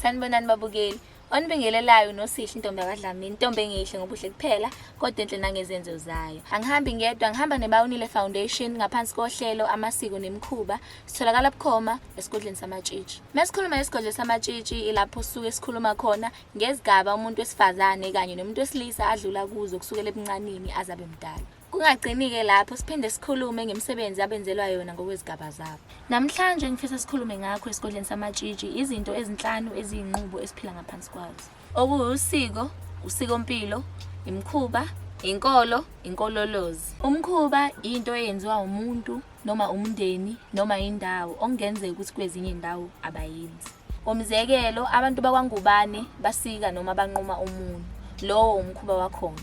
Sanibonani babukeli. Onibingelelayo noSihle intombi yakwaDlamini, intombi engehle ngobuhle kuphela kodwa enhle nangezenzo zayo. Angihambi ngedwa, ngihamba neBawunile Foundation ngaphansi kohlelo Amasiko Nemikhuba. Sitholakala bukhoma esigodlweni samatshitshi. Mesikhuluma ngesigodlo samatshitshi ilapho sisuke sikhuluma khona ngezigaba umuntu wesifazane kanye nomuntu wesilisa adlula kuzo kusukela ebuncanini azabe mdala. Kungagcini-ke lapho, siphinde sikhulume ngemisebenzi abenzelwa yona ngokwezigaba zabo. Namhlanje ngifisa sikhulume ngakho esigodlweni samatshitshi izinto ezinhlanu eziyinqubo esiphila ngaphansi kwazo. Okuwusiko, usikompilo, imikhuba, inkolo, inkololozi. Umkhuba into eyenziwa umuntu noma umndeni noma indawo okungenzeka ukuthi kwezinye indawo abayenzi. Umzekelo, abantu bakwaNgubane basika noma banquma umunwe. Lowo umkhuba wakhona.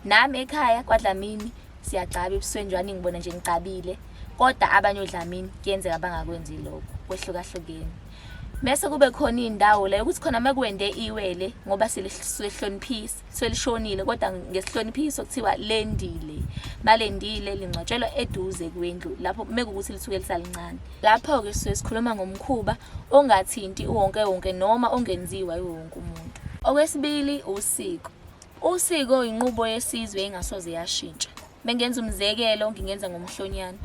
Nami ekhaya kwaDlamini siyagcaba ebusweni njengoba ningibona nje ngigcabile, kodwa abanye oDlamini kuyenzeka bangakwenzi lokho, kwehlukahlukene. Mese kube khona iy'ndawo la ukuthi khona mekwende iwele ngoba selihloniphisa, selishonile kodwa ngesihloniphiso kuthiwa lendile. Malendile lingcwatshelwa eduze kwendlu lapho mekuwukuthi lisuke lisalincane. Lapho-ke sisuke sikhuluma ngomkhuba ongathinti uwonke wonke noma ongenziwa yiwo wonke umuntu. Okwesibili usiko. Usiko inqubo yesizwe engasoze yashintsha. Bengenza umzekelo ngingenza ngomhlonyane.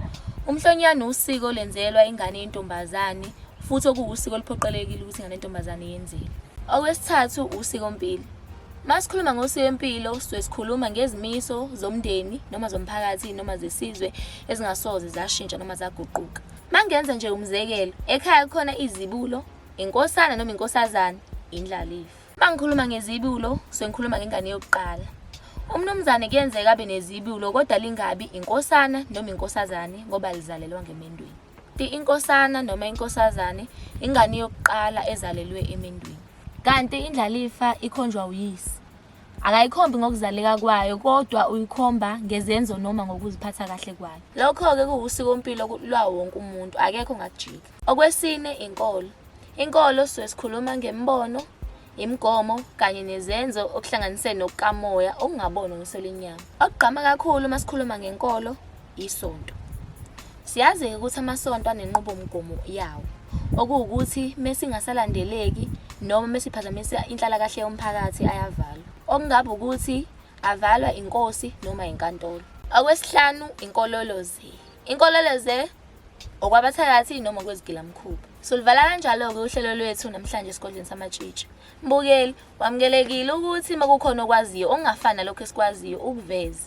Umhlonyane usiko olenzelwa ingane yentombazane futhi okuwusiko oluphoqelekile ukuthi ingane yentombazane yenzelwe. Okwesithathu usikompilo. Uma sikhuluma ngosikompilo sisuke sikhuluma ngezimiso zomndeni noma zomphakathi noma zesizwe ezingasoze zashintsha noma zaguquka. Uma ngenza nje umzekelo, ekhaya kukhona izibulo, inkosana noma inkosazane, indlalifa. Uma ngikhuluma ngezibulo, sengikhuluma ngengane yokuqala. Umnumzane kuyenzeka abe nezibulo kodwa lingabi inkosana noma inkosazane ngoba lizalelwa ngemendweni. Inkosana noma inkosazane ingane yokuqala ezalelwe emendweni. Kanti indlalifa ikhonjwa uyise. Akayikhombi ngokuzaleka kwayo kodwa uyikhomba ngezenzo noma ngokuziphatha kahle kwayo. Lokho-ke kuwusikompilo lwawo wonke umuntu, akekho ongakujika. Okwesine, inkolo. Inkolo sisuke sikhuluma ngemibono, imigomo kanye nezenzo okuhlanganise nokukamoya okungabonwa ngeso lenyama. Okugqama kakhulu uma sikhuluma ngenkolo isonto. Siyazi-ke ukuthi amasonto anenqubomgomo yawo, okuwukuthi mesingasalandeleki noma mesiphazamisa inhlalakahle yomphakathi ayavalwa. Okungaba ukuthi avalwa inkosi noma inkantolo. Okwesihlanu, inkolelo-ze. Inkolelo-ze okwabathakathi noma okwezigilamkhuba. Soluvala kanjalo-ke uhlelo lwethu namhlanje esigodlweni samatshitshi. Mbukeli, wamukelekile ukuthi uma kukhona okwaziyo okungafani nalokhu esikwaziyo ukuveze.